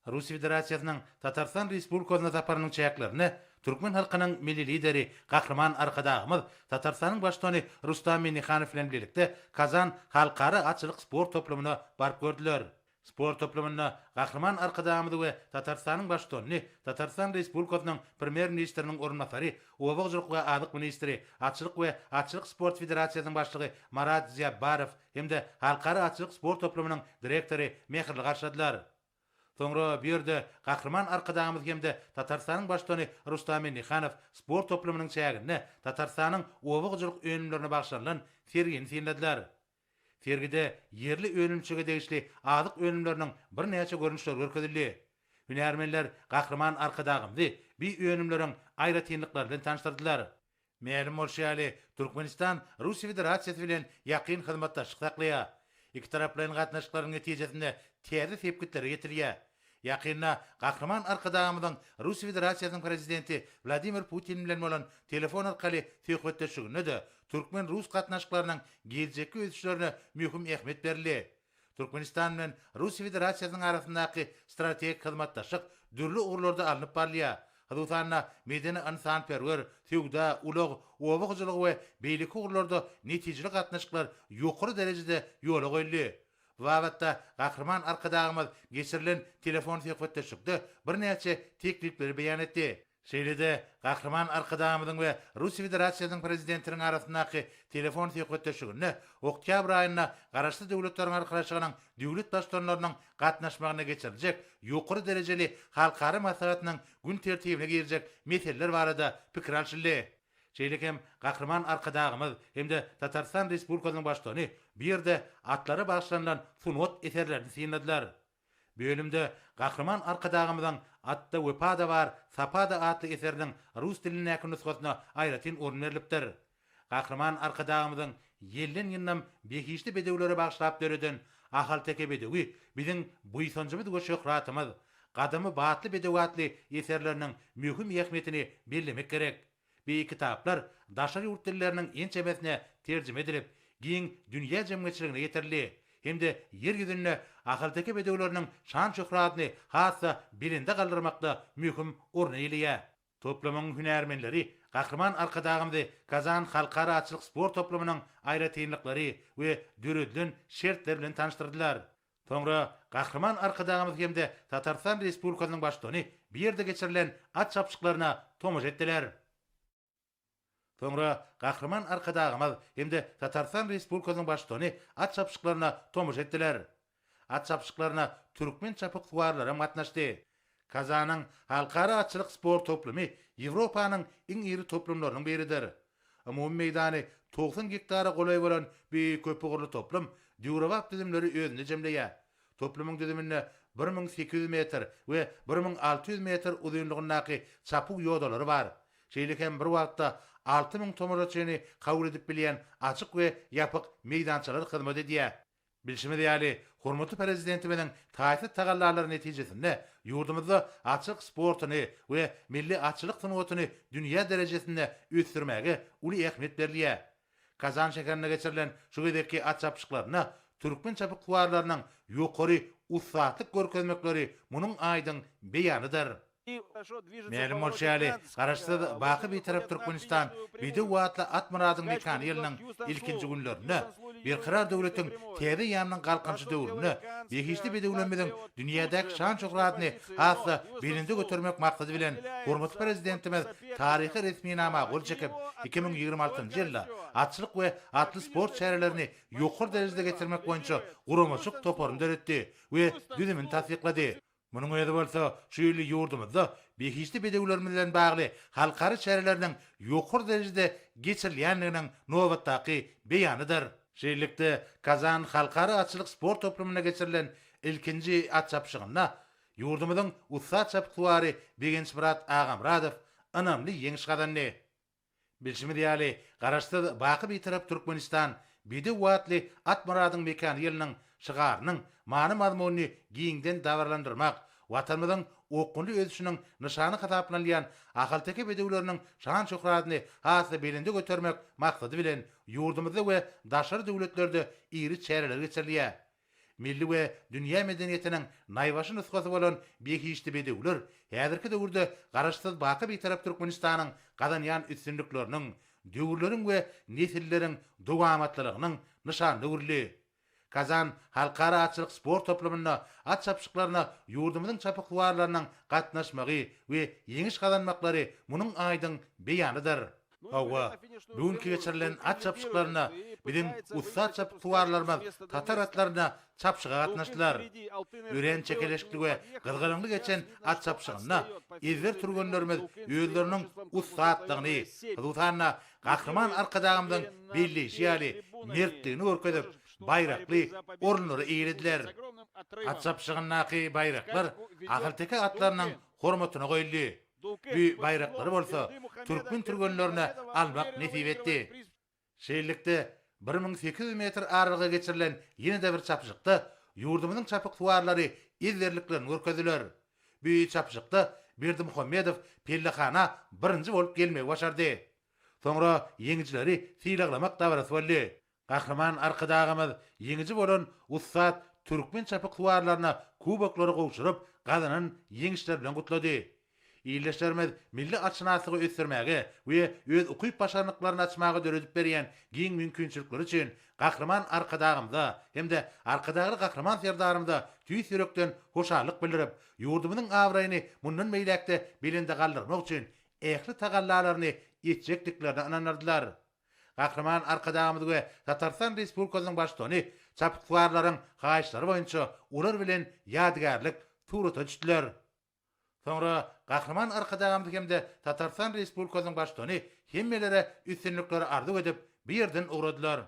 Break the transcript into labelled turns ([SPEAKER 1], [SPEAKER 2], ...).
[SPEAKER 1] Russiýa Federasiýasynyň Tatarystan Respublikasyna saparynyň çäklerinde türkmen halkynyň Milli Lideri Gahryman Arkadagymyz Tatarystanyň Baştutany Rustam Minnihanow bilen bilelikde Kazan halkara atçylyk sport toplumyna baryp gördüler. Sport toplumynda Gahryman Arkadagymyzy we Tatarystanyň Baştutanyny Tatarystan Respublikasynyň Premýer-ministriniň orunbasary, oba hojalyk we azyk ministri, Atçylyk we atçylyk sport federasiýasynyň başlygy Marat Zýabbarow hem-de Halkara atçylyk sport toplumynyň direktory mähirli garşyladylar. Soňra bu ýerde Gahryman Arkadagymyz hem-de Tatarystanyň Baştutany Rustam Minnihanow sport toplumynyň çäginde Tatarystanyň oba hojalyk önümlerine bagyşlanylan sergini synladylar. Sergide ýerli önümçilige degişli azyk önümleriniň birnäçe görnüşleri görkezildi. Hünärmenler Gahryman Arkadagymyzy bi önümleriň aýratynlyklary bilen tanyşdyrdylar. Mälim bolşy ýaly, Türkmenistan Russiýa Federasiýasy bilen ýakyn hyzmatdaşlyk saklaýar. Ikitaraplaýyn gatnaşyklaryň netijesinde täze sepgitlere ýetilýär. Ýakynda Gahryman Arkadagymyzyň Russiýa Federasiýasynyň Prezidenti Wladimir Putin bilen bolan telefon arkaly söhbetdeşliginde-de türkmen-rus gatnaşyklarynyň geljekki ösüşlerine möhüm ähmiýet berildi. Türkmenistan bilen Russiýa Federasiýasynyň arasyndaky strategik hyzmatdaşlyk dürli ugurlarda alnyp barylýar. Hususan-da, medeni-ynsanperwer, söwda, ulag, oba hojalygy we beýleki ugurlarda netijeli gatnaşyklar ýokary derejede ýola goýuldy. Bu babatda Gahryman Arkadagymyz geçirilen telefon söhbetdeşlikde birnäçe teklipleri beýan etdi. Şeýle-de Gahryman Arkadagymyzyň we Russiýa Federasiýasynyň Prezidentiniň arasyndaky telefon söhbetdeşliginde oktýabr aýynda Garaşsyz Döwletleriň Arkalaşygynyň döwlet Baştutanlarynyň gatnaşmagynda geçiriljek ýokary derejeli halkara maslahatynyň gün tertibine girjek meseleler barada pikir alşyldy. Şeýle hem Gahryman Arkadagymyz hem-de Tatarystan Respublikasynyň Baştutany bu ýerde atlara bagyşlanylan sungat eserlerini synladylar. Bölümde Gahryman Arkadagymyzyň Atda wepa-da bar, sapa-da atly eseriniň rus dilindäki nusgasyna aýratyn orun berlipdir. Gahryman Arkadagymyzyň ýelden ýyndam behişdi bedewlere bagyşlap döreden Ahalteke bedewi biziň buýsanjymyz we şöhratymyz, Gadamy batly bedew atly eserleriniň möhüm ähmiýetini bellemek gerek. Bi kitaplar daşary ýurt dilleriniň ençemesine terjime edilip, giň dünýä jemgyýetçiligine ýetirildi hem-de Ýer ýüzünde ahalteke bedewleriniň şan-şöhratyny has-da belende galdyrmakda möhüm orun eýeleýär. Toplumyň hünärmenleri Gahryman Arkadagymyzy Kazan halkara atçylyk sport toplumynyň aýratynlyklary we döredilen şertler bilen tanyşdyrdylar. Soňra Gahryman Arkadagymyz hem-de Tatarystan Respublikasynyň Baştutany bu ýerde geçirilen at çapyşyklaryna tomaşa etdiler. Soňra Gahryman Arkadagymyz hem-de Tatarystan Respublikasynyň Baştutany at çapyşyklaryna tomaşa etdiler. At çapyşyklaryna türkmen çapyksuwarlaram gatnaşdy. Kazanyň Halkara atçylyk sport toplumy Ýewropanyň iň iri toplumlarynyň biridir. Umumy meýdany 90 gektara golaý bolan bu köpugurly toplum döwrebap düzümleri özünde jemleýär. Toplumyň düzüminde 1800 metr we 1600 metr uzynlygyndaky çapuw ýodalary bar. Şeýle hem bir wagtda 6000 tomaşaçyny kabul edip bilýän açyk we ýapyk meýdançalar hyzmat edýär. Bilşimiz ýaly, hormatly Prezidentimiziň taýsyz tagallalary netijesinde ýurdumyzda atçylyk sportuny we milli atçylyk sungatyny dünýä derejesinde ösdürmäge uly ähmiýet berilýär. Kazan şäherinde geçirilen şu gezekki at çapyşyklarynda türkmen çapyksuwarlarynyň ýokary ussatlyk görkezmekleri munuň aýdyň beýanydyr. Mälim bolşy ýaly, Garaşsyz, baky Bitarap Türkmenistan bedew atly at myradyň mekany ýylynyň ilkinji günlerinde, Berkarar döwletiň täze eýýamynyň Galkynyşy döwründe behişdi bedewlerimiziň dünýädäki şan-şöhratyny has-da belende götermek maksady bilen hormatly Prezidentimiz taryhy resminama gol çekip, 2026-njy ýylda atçylyk we atly sport çärelerini ýokary derejede geçirmek boýunça guramaçylyk toparyny döretdi we düzümini tassyklady. Munuň özi bolsa şu ýyl ýurdumyzda behişdi bedewlerimiz bilen bagly halkara çäreleriniň ýokary derejede geçirilýändiginiň nobatdaky beýanydyr. Şeýlelikde, Kazan halkara atçylyk sport toplumynda geçirilen ilkinji at çapyşygynda ýurdumyzyň ussat çapyksuwary Begençmyrat Agamyradow ynamly ýeňiş gazandy. Bilşimiz ýaly, Garaşsyz, baky Bitarap Türkmenistan bedew atly at myradyň mekany ýylynyň şygarynyň many-mazmunyny giňden dabaralandyrmak, Watanymyzyň okgunly ösüşiniň nyşany hasaplanylýan ahalteke bedewleriniň şan-şöhratyny has-da belende götermek maksady bilen, ýurdumyzda we daşary döwletlerde iri çäreler geçirilýär. Milli we dünýä medeniýetiniň naýbaşy nusgasy bolan behişdi bedewler häzirki döwürde Garaşsyz, baky Bitarap Türkmenistanyň gazanýan üstünlikleriniň, döwürleriň we nesilleriň dowamatlylygynyň nyşanyna öwrüldi. Kazan halkara atçylyk sport toplumynda at çapyşyklaryna ýurdumyzyň çapyksuwarlarynyň gatnaşmagy we ýeňiş gazanmaklary munuň aýdyň beýanydyr. Hawa, bu günki geçirilen at çapyşyklarynda biziň ussat çapyksuwarlarymyz tatar atlarynda çapyşyga gatnaşdylar. Örän çekeleşikli we gyzgalaňly geçen at çapyşygynda ezber türgenlerimiz özleriniň ussatlygyny, hususan-da, Gahryman Arkadagymyzyň belleýşi ýaly, mertligini görkezip, baýrakly orunlary eýelediler. At çapyşygyndaky baýraklar ahalteke atlarynyň hormatyna goýuldy. Bu baýraklary bolsa türkmen türgenlerine almak nesip etdi. Şeýlelikde, 1800 metr aralyga geçirilen ýene-de bir çapyşykda ýurdumyzyň çapyksuwarlary ezberliklerini görkezdiler. Bu çapyşykda Berdimuhamedow pellehana birinji bolup gelmegi başardy. Soňra ýeňijileri sylaglamak dabarasy boldy. Gahryman Arkadagymyz ýeňiji bolan ussat türkmen çapyksuwarlaryna kuboklary gowşuryp, gazanan ýeňişleri bilen gutlady. Ildeşlerimiz milli atşynaslygy ösdürmäge we öz ukyp-başarnyklaryny açmaga döredip berýän giň mümkinçilikleri üçin Gahryman Arkadagymyza hem-de Arkadagly Gahryman Serdarymyza tüýs ýürekden hoşallyk bildirip, ýurdumyzyň abraýyny mundan beýläk-de belende galdyrmak üçin ähli tagallalaryny etjekdiklerine ynandyrdylar. Gahryman Arkadagymyz we Tatarystan Respublikasynyň Baştutany çapyksuwarlaryň haýyşlary boýunça olar bilen ýadygärlik surata düşdüler. Soňra Gahryman Arkadagymyz hem-de Tatarystan Respublikasynyň Baştutany hemmelere üstünlikleri arzuw edip, bu ýerden ugradylar.